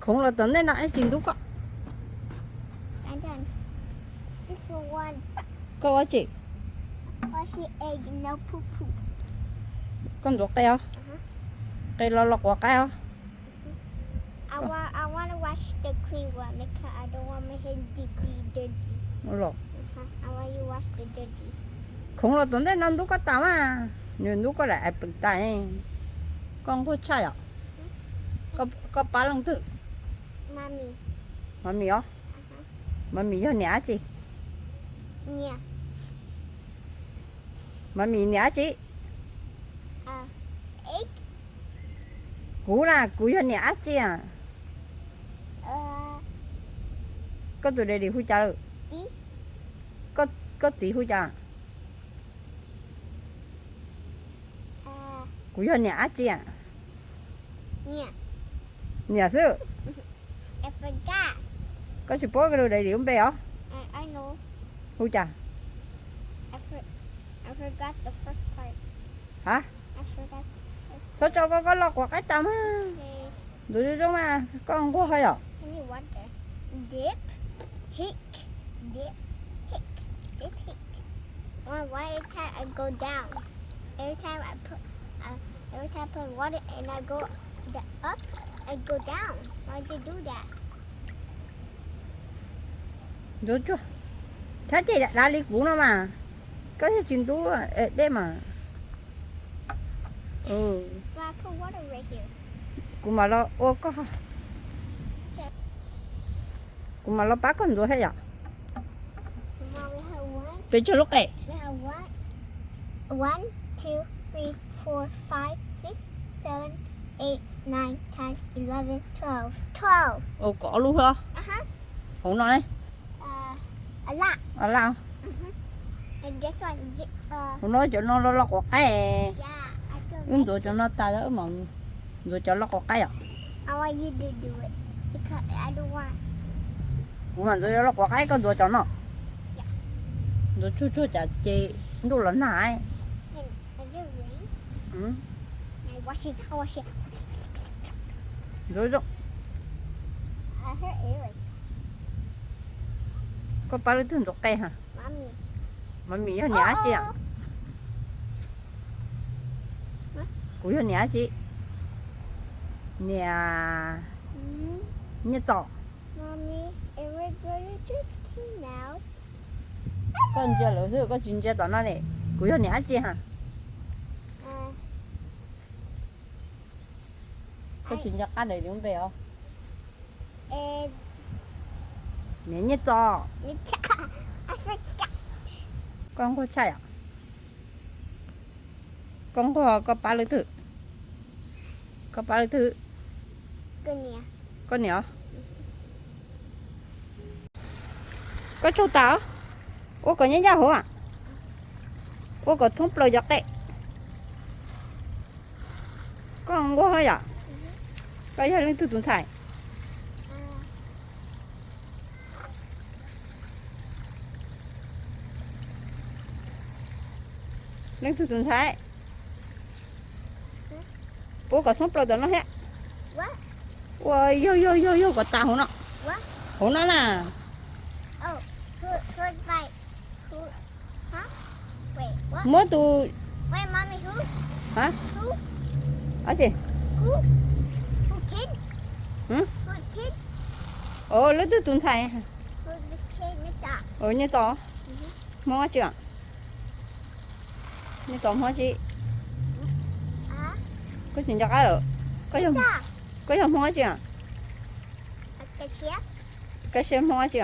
Khoov los tom ntej no es tsis ntub koj. Koj ua tsi? Koj ntxuav qe os. Qe los los quav qaib os. Los. Khoov los tom ntej no ntub koj tas mas, nws ntub koj daim es pem tas. Koj nquag tshaj yom. Koj pab leej twg? Mami os. Mami yog niam dab tsi? Mami niam dab tsi? Kuv na, kuv yog niam dab tsi a? Koj tus daddy hu cas lawm? Koj txiv hu cas? Kuv yog niam dab tsi a? Niam xwb. Koj tsis paub koj tus daddy lub npe os? Hu cas? Ha, txhob tso koj, koj los quav qaib tas mas. Ntxuav zoo zoo mas koj nquag yom. Ntxuav tsuag, txhob cem dav li kuv no mas, koj thiaj tsis ntub dej mas. Kuv mam los ua koj, kuv mam los pab koj ntxuav thiab yom. Pes tsawg lub qe? Ua kom ob lub hlo. Hauv no ne? Laj. Hauv no cov no los los quav qaib. Wb ntxuav cov no tas wb mam ntxuav cov los quav qaib os. Kuv mam ntxuav cov los quav qaib, koj ntxuav cov no. Ntxuav tsuag tsuag cas ces ntuj los nag. Ntxuav zoo. Koj pab leej twg ntxuav qe ha? Mami yog niam dab tsi? Kuv yog niam dab tsi? Niam Nyiaj Txos. Koj ntsia lawv xwb, koj tsis ntsia tom no ne. Kuv yog niam dab tsi ha? Koj tsis nco qab nws lub npe os? Niam Nyiaj Txos. Koj nquag tshaj yom. Koj nquag, koj pab leej twg? Koj pab leej twg? Koj niam. Koj tsaug tas, ua kom ncaj ncaj hauv, ua kom thoob plaws cov qe. Koj nquag yom. Koj yog leej twg tus ntxhais? Leej twg tus ntxhais? Ua kom thoob plaws tom no thiab. Ua yog yog yog yog kom tas hauv no. Hauv no na. Muab tus, a, leej twg tus ntxhais? Nyiaj Txos. Hmoob dab tsi? Nyiaj Txos Hmoob dab tsi? Koj tsis nco qab lawm. Koj yog Hmoob dab tsi? Koj siab Hmoob dab tsi?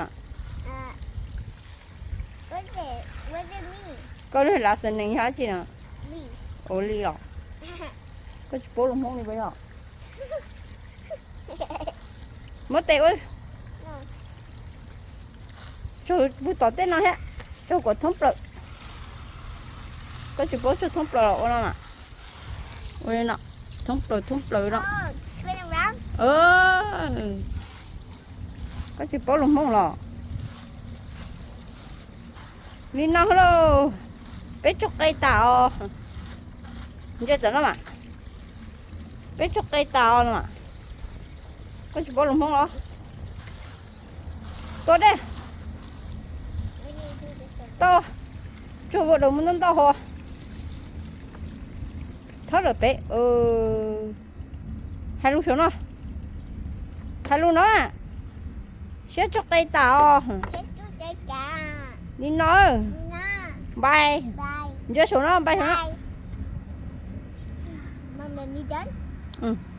Koj lub last name yog dab tsi no? Ua Li los? Koj tsis paub lus Hmoob li puas yog? Muab tes ua, tsaug puag tom tej no thiab, tsaug kom thoob plaws. Koj tsis paub tsaug thoob plaws los ua no na. Ua li no, thoob plaws thoob plaws no. Koj tsis paub lus Hmoob los? Li no lauj, peb tsaug qe tas os. Ntsia tom no mas, peb tsaug qe tas os no mas. Koj tsis paub lus Hmoob los? Tua dej. Tau. Tsuag ua daus mus ntau ntau hos. Txhob lawm pem. Hais lus saum no. Hais lus no. Siab tso qe tas os. Li no. Npai. Ntsia saum no, npai saum no.